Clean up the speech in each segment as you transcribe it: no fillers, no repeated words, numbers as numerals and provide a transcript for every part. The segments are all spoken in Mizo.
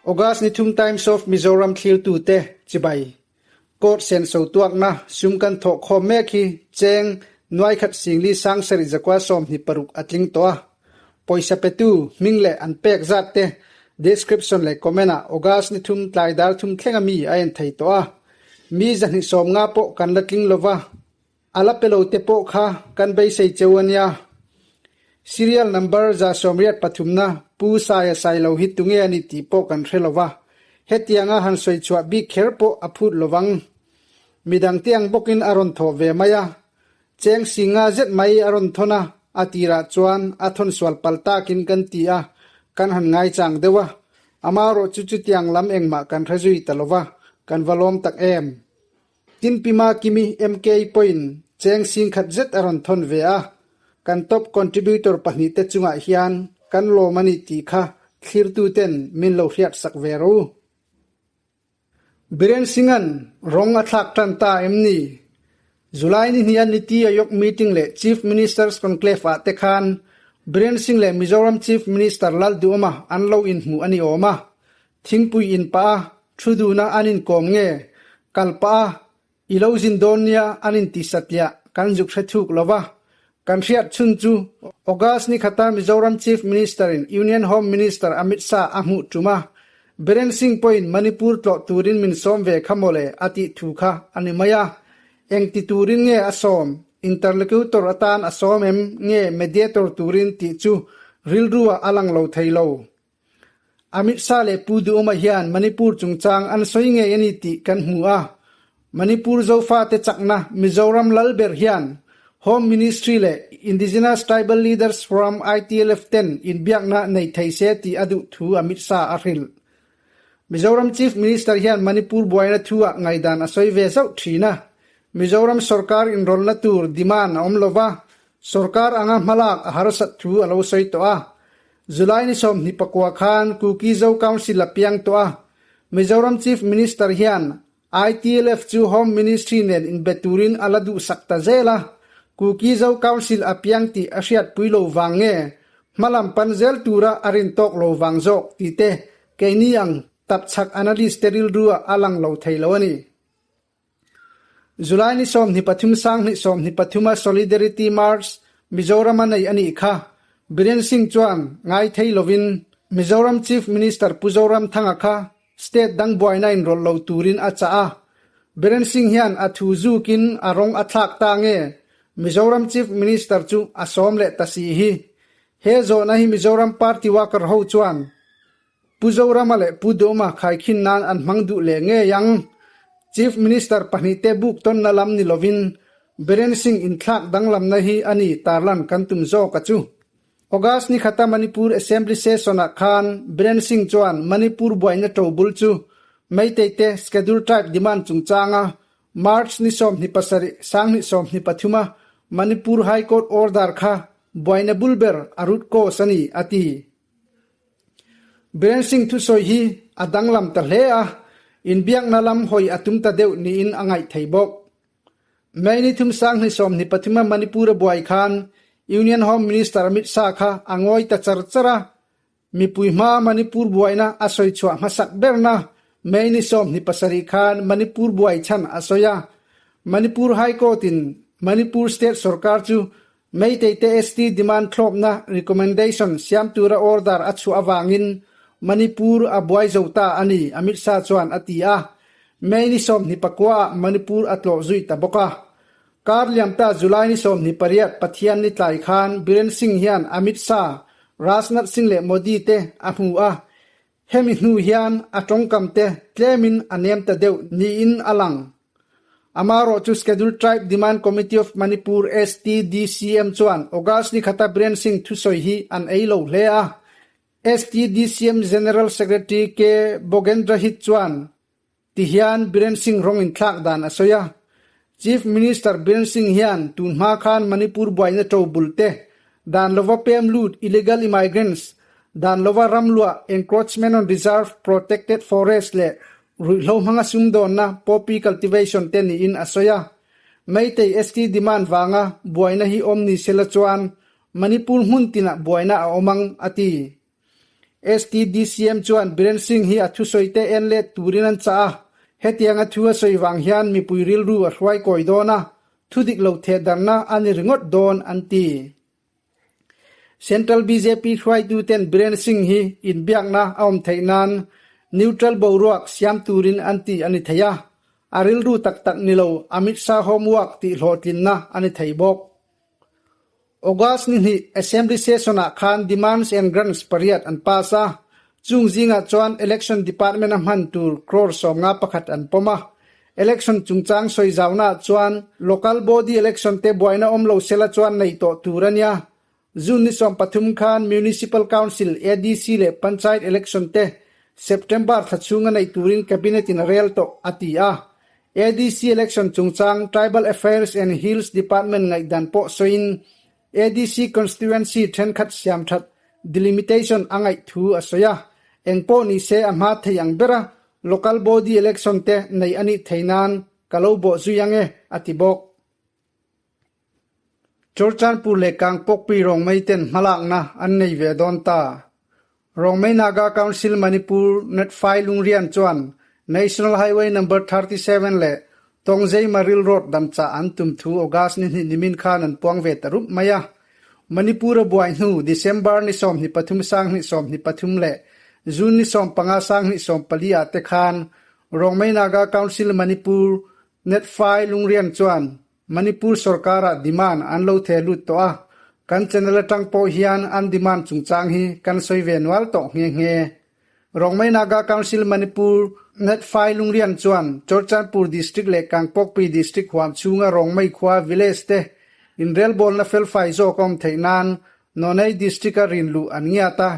August ni thum Times of Mizoram thlirtute chibai. Court senso tuakna sum kan thawh khawm mek hi cheng nuai khat singli sang sarih zakua 26 a tling tawh a. Pawisa petu hming leh an pek zat te description leh comment ah August ni thum tlai dar thum thleng ami a en thei tawh a. Mi 250 pawh kan la tling lova. A la pe lo te pawh kha kan beisei cheu a nia. Serial number 183 na Pu Saia Sailo hi tunge a ni tih pawh kan hre lova. Hetianga han sawi chhuah bik kher pawh a phut lovang. Midang te ang bawkin a rawn thawh ve mai a. Cheng si nga zet mai a rawn thawn a, a tirah chuan a thawn sual pal takin kan ti a, kan han ngaichang deuh a. Amaherawh chu chutiang lam engmah kan hre zui ta lova, kan va lawm tak em. Tinpima Kimi MK pawhin cheng sing khat zet a rawn thawn ve a, kan top contributor pahnihte chungah hian kan lawm a ni tih kha thlirtuten min lo hriat sak ve ro. Biren Singh-a'n rawng a thlak tan ta em ni? July ni hnih a Niti Aayog meeting leh Chief Minister's Conclave ah te khan Biren Singh leh Mizoram Chief Minister Lalduhoma an lo inhmuh a ni awm a. Thingpui in pah a, thu duhna an inkawm nge? Kal pah a, i lo zin dawn nia an inti satliah kan zuk hre thuk lo va. Kan hriat chhun chu August ni khata Mizoram Chief Minister-in Union Home Minister Amit Shah a hmuh tum a, Biren Singh pawhin Manipur tlawh turin min sawm ve kha mawle a tih thu kha a ni mai a. Eng ti turin nge a sawm? Interlocutor atan a sawm em nge mediator turin tih chu rilru-ah a lang lo thei lo. Amit Shah leh Pu Duhoma hian Manipur chungchang an sawi ngei a ni tih kan hmu a. Manipur Zofate chakna Mizoram lal ber hian Home Ministry leh Indigenous Tribal Leaders Forum, ITLF, ten inbiakna nei thei se tih a duh thu Amit Shah a hrilh. Mizoram Chief Minister hian Manipur buaina thu-ah ngaihdan a sawi ve zauh thin a. Mizoram sorkar inrawlhna tur demand a awm lova, sorkar anga hmalak a harsat thu a lo sawi tawh a. July ni 24 khan Kuki Zo Council a piang tawh a, Mizoram Chief Minister hian ITLF chu Home Ministry nen inbe turin a la duhsak ta zel a, Kuki Zo Council a piang tih a hriatpui lo vang nge hmalam pan zel tura a rin tawk lo vang zawk tih te keini ang tapchhak analyst te rilru ah a lang lo thei lo a ni. July ni 23 2023 a Solidarity March Mizoram a nei a nih kha. Biren Singh chuan ngai thei lovin Mizoram Chief Minister Pu Zoramthanga kha state dang buaina inrawlh lo turin a chah a. Biren Singh hian a thu zukin a rawng a thlak ta nge Mizoram Chief Minister chu a sawm leh ta si hi. He zawhna hi Mizoram party worker ho chuan Pu Zorama leh Pu Duhma khaikhin nan an hmang duh leh ngei ang. Chief Minister pahnihte buk tawnna lam ni lovin Biren Singh inthlak danglamna hi a ni tarlan kan tum zawk a chu. August ni khata Manipur Assembly Session-ah khan Biren Singh chuan Manipur buaina ṭobul chu Meitei te Schedule Tribe demand chungchanga March ni 27, 2023 a Manipur High Court order kha buaina bul ber a root cause a ni, a ti. Biren Singh thusawi hi a danglam ta hle a, inbiakna lam hawi a tum ta deuh niin a ngaih thei bawk. May ni thum 2023 a Manipur a buai khan Union Home Minister Amit Shah kha a ngawi ta char char a, mipui hmaa Manipur buaina a sawi chhuah hmasak berna May ni 27 khan Manipur buai chhan a sawi a, Manipur High Court in Manipur State sorkar chu Meitei te ST demand thlawpna recommendation siam tura order a chhuah avangin Manipur a buai zo ta a ni, Amit Shah chuan a ti a. May ni 29 ah Manipur a tlawh zui ta bawk a. Kar liam ta July ni 28 Pathian ni tlai khan Biren Singh hian Amit Shah, Rajnath Singh leh Modi te a hmu a. Hemi hnu hian a tawngkam te tlemin a nem ta deuh niin a lang. Amaherawh chu Scheduled Tribe Demand Committee of Manipur, STDCM, chuan August ni khata Biren Singh thusawi hi an ei lo hle a. STDCM General Secretary K. Bogendrahit chuan Tihian Biren Singh rawng inthlak dan a sawi a. Chief Minister Biren Singh hian tun hma khan Manipur buaina to bul te, dan lova pem lut, illegal immigrants, dan lova ram luah, encroachment on reserve, protected forest, leh ruihhlo hmanga sumdawnna, poppy cultivation, te niin a sawi a. Meitei ST demand vanga buaina hi awm ni sela chuan Manipur hmun tinah buaina a awm ang, a ti. STDCM chuan Biren Singh hi a thusawite en let turin an chah a, hetianga thu a sawi vang hian mipui rilru a hruai kawi dawn a, thu dik lo thehdarhna a ni ringawt dawn, an ti. Central bjp hruaituten Biren Singh hi inbiakna a awm theih nan neutral boruak siam turin an ti a ni thei a, a rilru tak tak ni lo Amit Shah homework tih hlawhtlinna a ni thei bawk. August ni hnih Assembly session-ah khan Demands and Grants pariat an pass a, chung zingah chuan Election Department-a hman tur crore 51 an pawm a. Election chungchang sawi zaunaah chuan Local Body Election te buaina awm lo sela chuan nei tawh tur a nia. June ni 13 khan Municipal Council, ADC leh Panchayat Election te September thla chhunga neih turin Cabinet-in a rel tawh, a ti a. ADC election chungchang Tribal Affairs and Hills Department ngaihdan pawh sawiin ADC constituency thenkhat siamthat delimitation a ngaih thu a sawi a, engpawh ni se a hma thei ang bera local body election te nei a nih thei nan ka lo bawh zui ang e, a ti bawk. Churchanpur leh Kangpokpi Rongmei ten hmalakna an nei ve dawn ta. Rongmei Naga Council Manipur Netfai Lungrian chuan National Highway Number 37 leh Tongzei Maril Road damchah an tum thu August ni hnih nimin khan an puang ve ta rup mai a. Manipur a buai hnu December ni 23 2023 leh June ni 15 2014 ah te khan Rongmei Naga Council Manipur Netfai Lungrian chuan Manipur sorkarah demand an lo theh lut tawh a, kan channel atang pawh hian an demand chungchang hi kan sawi ve nual tawh nghe nghe. Rongmei Naga Council Manipur Netfai Lungrian chuan Churchandpur District leh Kangpokpi District huam chhunga Rongmei khua village te inrelbawlna felfai zawk a awm theih nan Nonei District-a rinluh an ngiat a,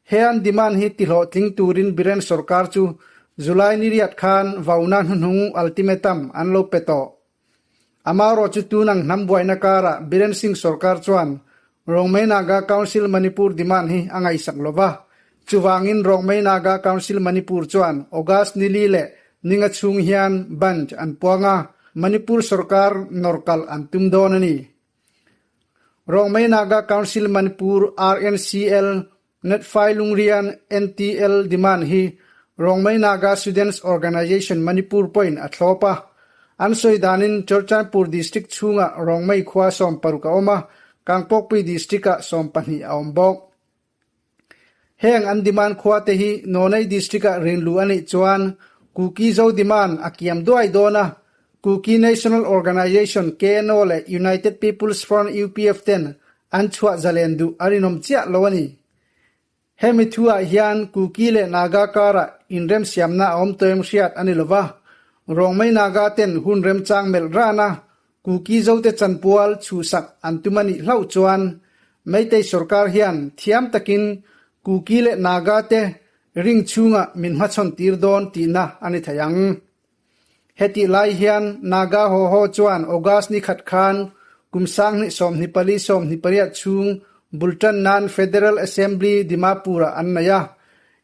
he an demand hi tihlawhtling turin Biren sorkar chu July ni riat khan vauna hnuhnung ultimatum an lo pe tawh. Amaherawh chu tun ang hnam buaina karah Biren Singh sorkar chuan Rongmei Naga Council Manipur demand hi a ngaihsak lo va. Chuvangin Rongmei Naga Council Manipur chuan August ni li leh ninga chhung hian bandh an puang a, Manipur sorkar nawr kalh an tum dawn a ni. Rongmei Naga Council Manipur, RNCL, Netfai Lungrian, NTL, demand hi Rongmei Naga Students Organisation Manipur pawhin a thlawp a. An sawi danin Churchandpur District chhungah Rongmei khua 16 a awm a, Kangpokpui District-ah 12 a awm bawk. Heng an demand khua te hi Nonei District-ah rinluh a nih chuan Kuki Zo demand a kiam duai dawn a, Kuki National Organisation, KNO, leh United People's Front, UPF, ten an chhuah zalen duh a rinawm chiah lo a ni. Hemi thuah hian Kuki leh Naga karah inremsiamna a awm tawh em hriat a ni lo va, Rongmei Naga ten hun remchang melh ran a, Kuki zote chanpual chhuhsak an tum a nih hlauh chuan Meitei sorkar hian thiam takin Kuki leh Naga te ring chhungah min hmachhawn tir dawn tihna a ni thei ang. Hetih lai hian Naga haw haw chuan August ni khat khan kum 2024 28 chhung bul tan nan Federal Assembly Dimapur-ah an nei a.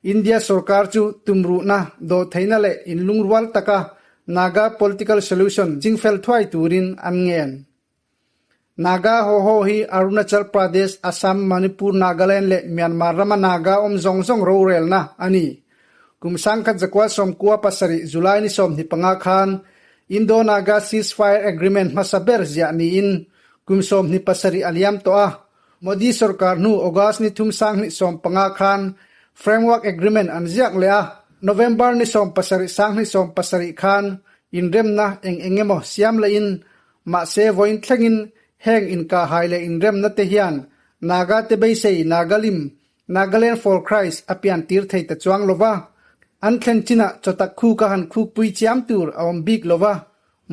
India sorkar chu tumruhna, dawhtheihna leh inlungrual taka Naga political solution chingfel thuai turin an ngen. Naga haw haw hi Arunachal Pradesh, Assam, Manipur, Nagaland leh Myanmar rama Naga awm zawng zawng rorelna a ni. Kum 1997 July ni 25 khan Indo-Naga Ceasefire Agreement hmasa ber ziah niin kum 27 a liam tawh a. Modi sorkar hnu August ni thum 2015 khan Framework Agreement an ziak leh a, November ni 17 2017 khan inremna eng eng emaw siam lehin Mahse vawiin thlengin heng inkahhai leh inremna te hian Naga te beisei Nagalim, Nagaland for Christ, a pian tir thei ta chuang lo va. An thlen chinah chawtak khu ka han khukpui chiam tur a awm bik lo va.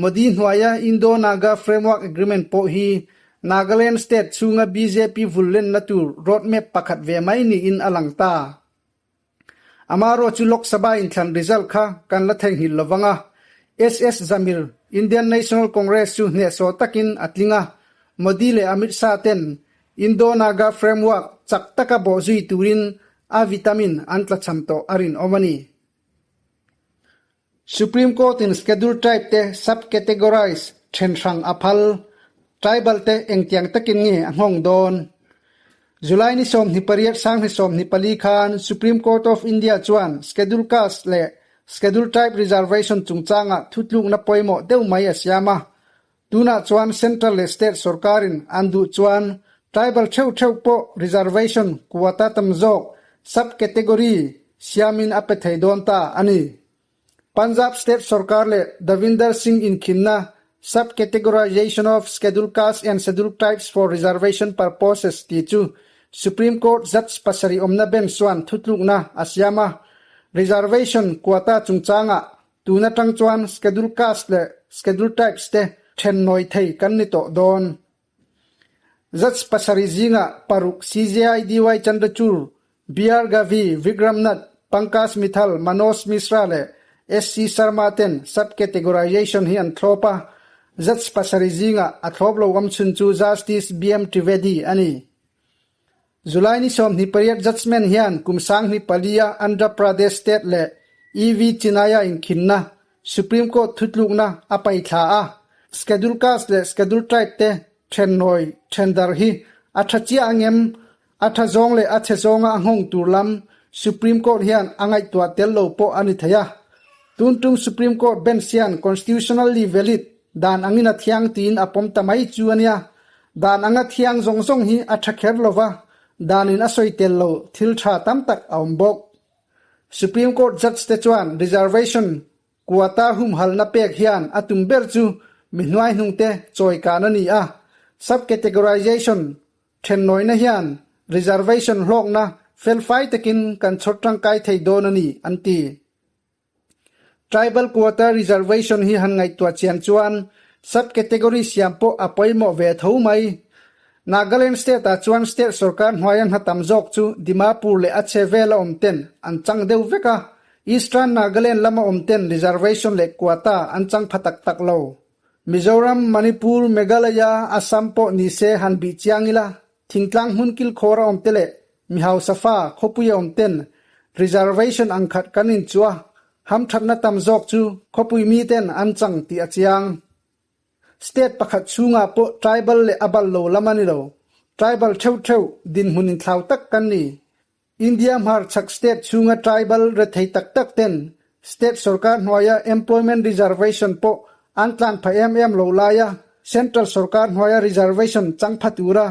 Modi hnuaia Indo-Naga Framework Agreement pawh hi Nagaland state chhunga bjp vullenna tur roadmap pakhat ve mai niin a lang ta. Amaherawh chu Lok Sabha inthlan result kha kan la theihnghilh lo vang a, SS Zamir, Indian National Congress chu hnehsawh takin a tling a, Modi leh Amit Shah ten Indo-Naga framework chak taka bawhzui turin a vitamin an tlachham tawh a rinawm a ni. Supreme Court in Scheduled Tribe te sub-categorize. Then hrang a phal. Tribal te engtiang takin nge a nghawng dawn? July ni 28 2024 khan Supreme Court of India chuan Schedule Caste leh Schedule Tribe Reservation chungchangah thutlukna pawimawh deuh mai a siam a. Tunah chuan Central leh State sorkarin an duh chuan Tribal theuh theuh pawh reservation quota tam zawk sub-category siamin a pe thei dawn ta a ni. Punjab State sorkar leh Davinder Singh inkhinna Sub-Categorization of Scheduled Castes and Scheduled Tribes for Reservation Purposes tih chu Supreme Court Judge pasarih awmna bench chuan thutlukna a siam a. Reservation quota chungchangah tun atang chuan Scheduled Castes leh Scheduled Tribes te then nawi thei kan ni tawh dawn. Judge pasarih zingah paruk CJI DY Chandrachud, BR Gavi, Vikram Nath, Pankaj Mithal, Manoj Mishra leh SC Sharma ten sub-categorization hi an thlawp a, judge pasarih zingah a thlawp lo awmchhun chu Justice BM Trivedi a ni. July ni 28 judgement hian kum 2004 a Andhra Pradesh state leh EV Chinnaiah inkhinna Supreme Court thutlukna a paihthla a, Schedule Caste leh Schedule Tribe te thennawi thendar hi a tha chiah angem? A tha zawng leh a chhe zawnga a nghawng tur lam Supreme Court hian a ngaihtuah tel lo pawh a ni thei a. Tun tum Supreme Court bench hian constitutionally valid dan angin a thiang tiin a pawm ta mai chu a nia. Dan anga thiang zawng zawng hi a tha kher lova, danin a sawi tel lo thil tha tam tak a awm bawk. Supreme Court judge te chuan reservation quota humhalna pek hian a tum ber chu mi hnuaihnung te chawi kan a ni a, sub-categorization thennawina hian reservation hlawkna felfai takin kan chhawr tangkai thei dawn a ni, an ti. Tribal Quota Reservation hi han ngaihtuah chian chuan sub-category siam pawh a pawimawh ve tho mai. Nagaland state-ah chuan state sorkar hnuaia hna tam zawk chu Dimapur leh a chhe vela awm ten an chang deuh vek a, Eastern Nagaland lama awm ten reservation leh quota an chang pha tak tak lo. Mizoram, Manipur, Meghalaya, Assam pawh ni se han bih chiang ila Thingtlang hmun kilkhawr a awm te leh mi hausa fa khawpui a awm ten reservation ang khat kan inchuah hamthatna tam zawk chu khawpui mi ten an chang tih a chiang. State pakhat chhungah pawh tribal leh a bal lo lam a ni lo. Tribal theuh theuh dinhmun inthlau tak kan ni. India hmarchhak state chhunga tribal rethei tak tak ten state sorkar hnuaia employment reservation pawh an tlan pha em em lo laia central sorkar hnuaia reservation chang pha tura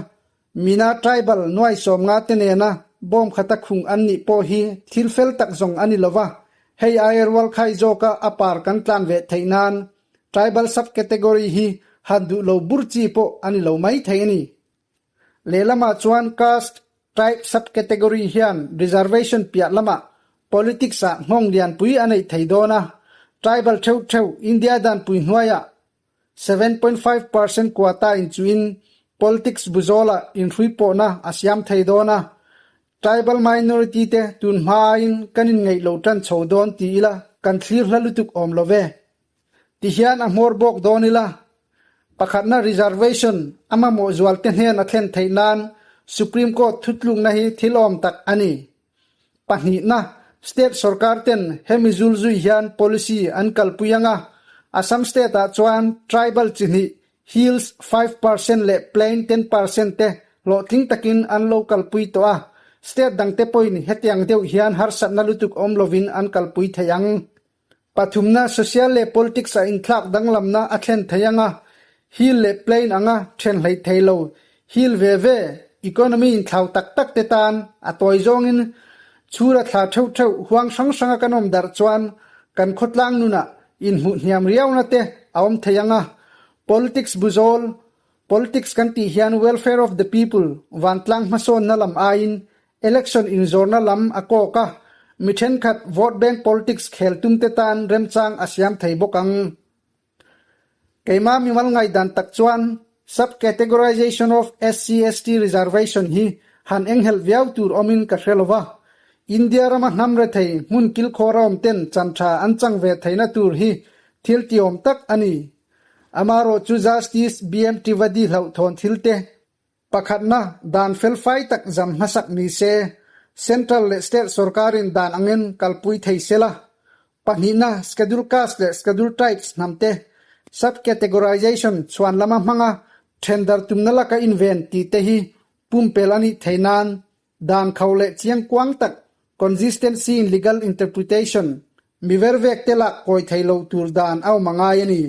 mina tribal nuai 50 te nena bawm khata khung an nih pawh hi thil fel tak zawng a ni lova, hei aia rual khai zawka a par kan tlan ve theih nan tribal sub-category hi han duh lo bur chi pawh a ni lo mai thei a ni. Lehlamah chuan caste tribe sub-category hian reservation piah lamah politics-ah nghawng lianpui a neih thei dawn a, tribal theuh theuh India danpui hnuaiah 7.5 percent quota inchuhin politics buzawlah inhrui pawhna a siam thei dawn a, tribal minority te tun hmain kan inngeih lo tan chho dawn ti ila kan thlir hla lutuk awm lo ve. Tihian a hmawr bawk dawn ila, pakhatna reservation a mamawh zual te hnen a thlen theih nan Supreme Court thutlukna hi thil awm tak a ni. Pahnihna, state sorkar ten hemi zul zui hian policy an kalpui ang a, Assam state ah chuan tribal chi hnih hills 5% leh plain 10% te hlawhtling takin an lo kalpui tawh a, state dangte pawhin hetiang deuh hian harsatna lutuk awm lovin an kalpui thei ang. Pathumna, social leh politics ah inthlak danglamna a thlen thei anga, hill leh plain anga then hleih thei lo, hill ve ve, economy inthlau tak tak te tan a tawi zawngin chhura thla theuh theuh huang hrang hranga kan awm darh chuan kan khawtlang nunah inhmuh hniam riauna te a awm thei anga, politics buzawl, politics kan tih hian welfare of the people, vantlang hmasawnna lam aiin Election inzawrna lam a kawk a, mi thenkhat vote bank politics khel tumte tan remchang a siam thei bawk ang. Keimah mimal ngaihdan tak chuan sub-categorization of SC-ST reservation hi han enghelh viau tur awmin ka hre lova. India rama hnam rethei hmun kilkhawr a awm ten chan tha an chang ve theihna tur hi thil tiawm tak a ni. Amarawh chu Justice BM Trivedi hlauhthawn thil te Pakhatna, dan felfai tak zam hmasak ni se, Central leh State sorkarin dan angin kalpui thei se la. Pahnihna, Schedule Caste leh Schedule Tribes hnamte. Sub-categorization chhuan lama hmanga thendar tumna laka inven tih te hi pumpelh a nih theih nan dan kho leh chiang kuang tak, consistency in legal interpretation, mi vervek te lak kawi thei lo tur dan a awm a ngai a ni.